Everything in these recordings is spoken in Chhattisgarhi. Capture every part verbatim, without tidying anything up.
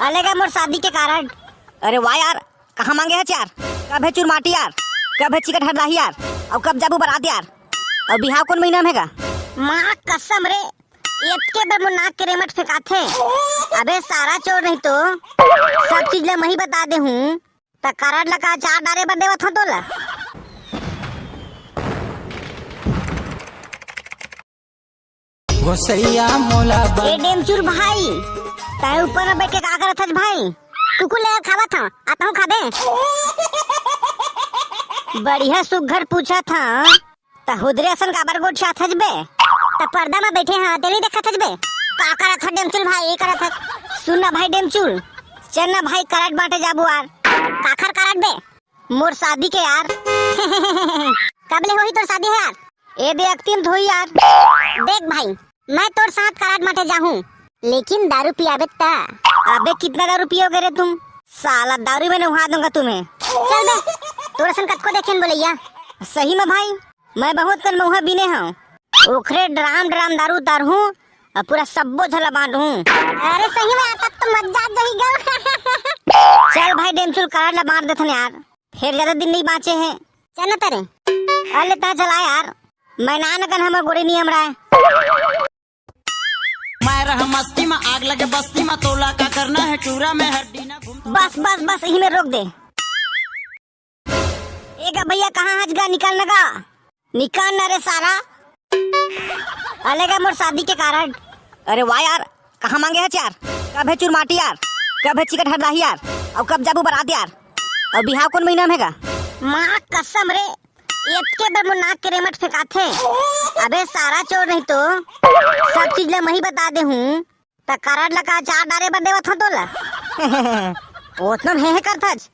अले गा मोर शादी के कारड। अरे वाह यार, कहाँ मांगे हच यार? कब हे चुरमाटी यार? कब हे चिकट हरदाही यार? अउ कब जाबू बरात यार? अउ बिहाव कोन महीना में हे गा? माँ कसम रे, एतके बर मोर नाक के रेमट फेंकाथे। अबे सारा चोर नहीं तो सब चीज ला मही बता दे हूँ। त कारड ला का अचार डारे बर देवत हंव तोला? गोसैया मोला बन- ए डेमचुल भाई, तैं ऊपर में बैठ के का करत हस भाई? कुकुर ले खावत हंव, आ तहूं खाबे? बढ़िया सुग्घर पूछत हंव, त हुदरे असन काबर गोठियात हस बे? त पर्दा में बैठे हंव, तें नइ देखत हस बे? का करत हस डेमचुल भाई, ये करत हस? सुन ना भाई डेमचुल, चल ना भाई कारड बांटे जाबो यार। काखर कारड बे? मोर शादी के यार। कब ले होही तोर शादी हे यार? ए दे अक्ती म होही यार। देख भाई, मैं तोर साथ कारड बांटे जाहूं, लेकिन दारू पियाबे त। अबे कितना दारू पियोगे रे तुम? साला दारू में नहुआ दूंगा तुम्हें। चल बे, तोर असन कतको देखेन बोलइया। सही में भाई, मैं बहुत कन महुआ बीने हंव। ओखरे ड्राम ड्राम दारू उतारहूं अउ पूरा सब्बो झन ला बांटहूं। अरे सही में, आज तक तो मजा आ जाही गा। चल भाई डेमचुल कारड ला बांट देथन यार। फेर जादा दिन नइ बांचे हे। चल न तरे। अले तैं चला यार, मैं नान कन हमर गोड़ी नइ अमड़ाय। मैं रह मस्ती में, आग लगे बस्ती में, तोला का करना है टूरा में हड्डी ना घूम। बस बस बस, इही में रोक दे। ए गा भैया, कहाँ हच गा? निकल न गा। निकाल ना रे सारा। अले गा मोर शादी के कारड। अरे वाह यार, कहाँ मांगे हच यार? कब हे चुरमाटी यार? कब हे चिकट हरदाही यार? अउ कब जाबू बरात यार? अउ बिहाव कोन महीना में हे गा? माँ कसम रे, एतके बर मोर नाक के रेमट फेंकाथे। अबे सारा चोर नहीं तो सब चीज ला मही बता दे हूँ। त कारड ला का अचार डारे बर देवत हंव तोला? ओतना में हे हे करथच,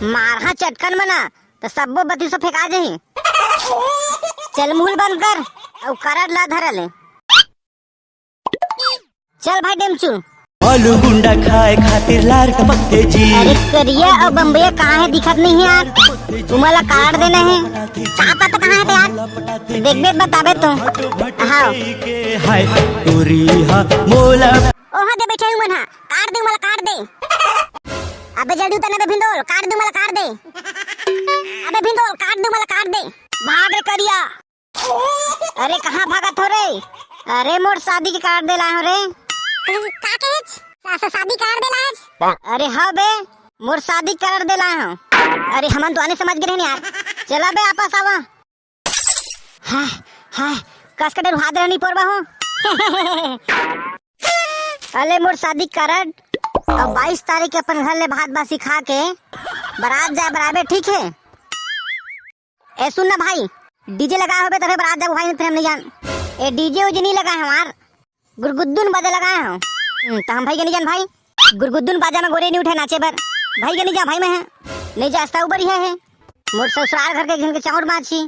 मारहा चटकन मना, त सब्बो बतीसो फेंका जाही। चल मुंह ल बंद कर, अउ कारड ला धर ले। चल भाई डेमचू। आलू गुंडा खाए खातिर लार टपकथे जी। अरे करिया अउ बम्बैया कहाँ हे, दिखत नहीं हे यार। तुम्हाला कारड देना हे। का पता कहाँ हे यार? देखबे बताबे तो। हाँ। हाय टोरी हा मोला। ओहा दे बैठे हूँ मन हा। कारड दे, मोला कारड दे। अबे जल्दी उतर ना बे भिंडोल, कारड दे, मोला कारड दे। अबे भिंडोल, कारड दे, मोला कारड दे। भाग रे करिया। अरे कहाँ भागत हो रे? अरे मोर शादी के कारड दे लाए हो रे। का कहेच? सा-, सा-, शादी कारड दे लाए हच? अरे हाँ बे, मोर शादी कारड दे लाए हो। अरे हमन तो आने समझ गे रहेन यार। चला बे आपस आवा। हाँ, हाँ, कस के डेर हाथ रहनी पोरबा हो। अले मोर शादी कारड, अब बाईस तारीख के अपन घर ले भात बासी खा के बरात जाए बराबे, ठीक हे? ए सुन ना भाई, डीजे लगाए होबे तभे बरात जाबो भाई, नहीं तो फिर हम नहीं जान। ए डीजे उजे नहीं लगाए हमार, गुरगुद्दुन बाजा लगाए हूँ। हम्म, तो हम भाई के नहीं जान भाई, गुरगुद्दुन बाजा में गोरे नहीं उठे नाचे बर। भाई के नहीं जा भाई मैं है, नहीं जा अस्ता ऊपर ही है, है। मोर ससुराल घर के घिन के चाउर माछी।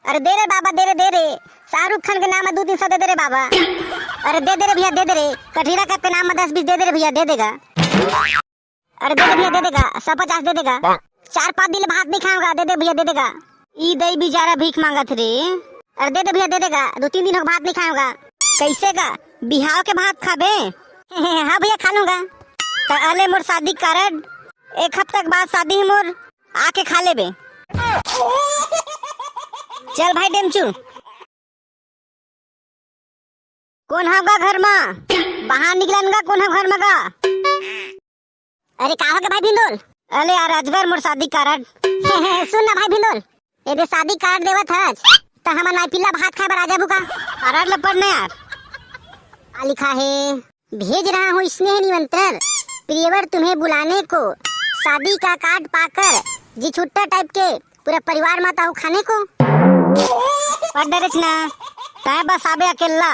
अरे दे रे बाबा, दे रे, दे रे। शाहरुख खान के नाम में दो तीन सौ दे दे रे बाबा। अरे दे दे रे भैया, दे दे रे। कटरीना कैफ के नाम में दस बीस दे दे रे भैया, दे देगा। अरे दे दे भैया, दे देगा। सौ पचास दे देगा। चार पाँच दिन भात नहीं खाएगा, दे दे भैया, दे देगा। ई दई बेचारा भीख मांगत रे। अरे दे दे भैया, दे देगा। दो तीन दिन हो भात नहीं खाएगा। कैसे का? बिहाव के भात खाबे? हाँ भैया, खा लूंगा। तो अले मोर शादी कारड, एक हफ्ता के बाद शादी है मोर, आके खा लेबे। चल भाई डेमचू। कोन हव गा घर मा? बाहर निकलन गा, कोन हव घर मा गा? अरे का हो गे भाई भिंदोल? अरे यार अजगर मोर शादी कारड। सुन ना भाई भिंदोल, ए दे शादी कारड देवत हच, त हमन आई पिल्ला भात खाए बर आ जाबू का? कारड ल पढ़ ना यार। आ लिखा है, भेज रहा हूँ स्नेह निमंत्रण, प्रियवर तुम्हें बुलाने को, शादी का कार्ड पाकर जी छुट्टा टाइप के पूरा परिवार माता हो खाने को। पढ़ डरेच ना, तय बस आबे अकेला,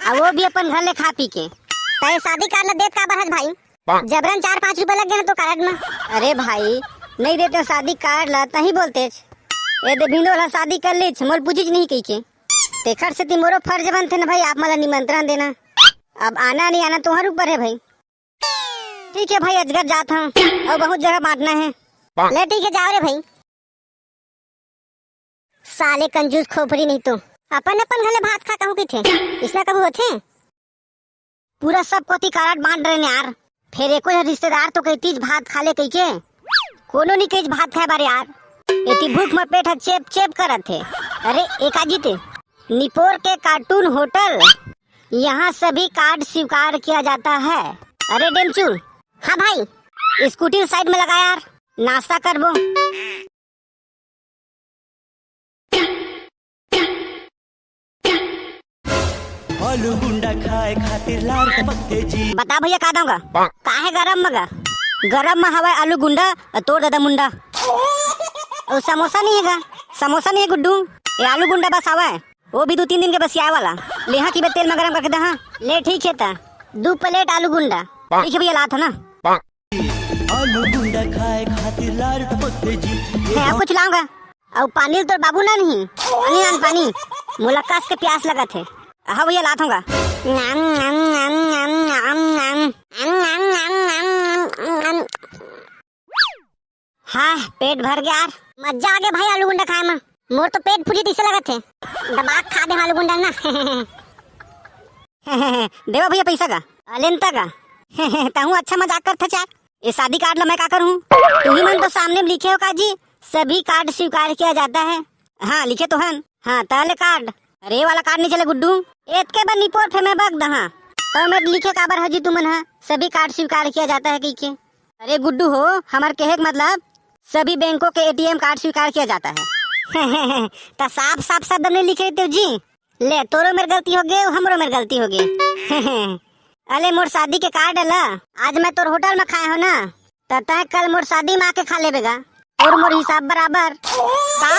आ वो भी अपन घर ले खा पी के। तय शादी कार्ड ला देत काबर हस भाई? जबरन चार पाँच रुपया लग गए तो कार्ड में। अरे भाई, नहीं देते शादी कार्ड ला, तही बोलतेच। ए दे भिंदोल हा शादी कर लीच, मोल पूछिच नहीं कही के। तेखर से मोरो फर्ज बनथे ना भाई, आप मला निमंत्रण देना। अब आना नहीं आना तुम्हारे ऊपर है भाई। ठीक है भाई, अजगर जात हूँ, और बहुत जगह बांटना है। ले ठीक है, जाओ रे भाई। साले कंजूस खोपड़ी नहीं तो अपन अपन घर ले भात खा कहूँ किथे, इसना कबू होथे? पूरा सब कोती कारड बांट रहे यार। फेर एको झन रिश्तेदार तो कहितिस भात खा ले कहिके, कोनो नी कहिस भात खाए बर यार। एती भूख म पेट ह चेप चेप करत हे। अरे एका जी ते, निपोर के कार्टून होटल, यहाँ सभी कार्ड स्वीकार किया जाता है। अरे डेमचू। हाँ भाई। स्कूटी साइड में लगा यार, नाश्ता करबो। आलू गुंडा खाए खातिर लार टपकथे जी। बता भैया का दऊंगा? काहे गरम मगा? गरम में हवा आलू गुंडा, अउ तोर दादा मुंडा। ओ समोसा नहीं है गा? समोसा नहीं है गुड्डू? ये आलू गुंडा बस हवा है, वो भी दू तीन दिन के बसियाए वाला। लेहा की बे तेल में गरम करके दहा। ले ठीक है ता, दू प्लेट आलू गुंडा। ठीक है भैया, लात हो ना। आलू गुंडा खाए खातिर लार टपकथे जी। है कुछ लाऊंगा। अउ पानी तोर बाबू ना नहीं, पानी आन पानी, मोला कस के प्यास लगत हे। हाँ भैया, लात होगा। नाम, नाम, नाम, नाम, नाम, नाम। नाम, नाम, नाम, नाम, नाम, नाम। हाँ, पेट भर गया यार। मजा आ गया भाई आलू गुंडा खाए में। मोर तो पेट फूली तैसे लगत हे। दबा के खा दे आलू गुंडा ना। देवा भैया पैसा का, लेनता का। तहूँ अच्छा मजाक करत हे चार। ये शादी कार्ड ला मैं का करूँ? तुही मन तो सामने में लिखे हो का जी, सभी कार्ड स्वीकार किया जाता है। हाँ, लिखे तो हन। हाँ, तहले कार्ड। अरे, ये वाला कार्ड नहीं चले गुड्डू। एतके बर निपोर फेर मैं बक दहा। तो मैं लिखे काबर ह जी तुमन हा, सभी कार्ड स्वीकार किया जाता है कहिके। अरे गुड्डू हो, हमर कहे के मतलब सभी बैंकों के एटीएम कार्ड स्वीकार किया जाता है। त साफ साफ शब्द नहीं लिखे रहते हो जी। ले, तोरो मेर गलती हो गे, हमरो मेर गलती हो गे। अले मोर शादी के कार्ड ला, आज मैं तोर होटल में खाए हो ना, त तय कल मोर शादी में आके खा लेबेगा। और मोर हिसाब बराबर। का?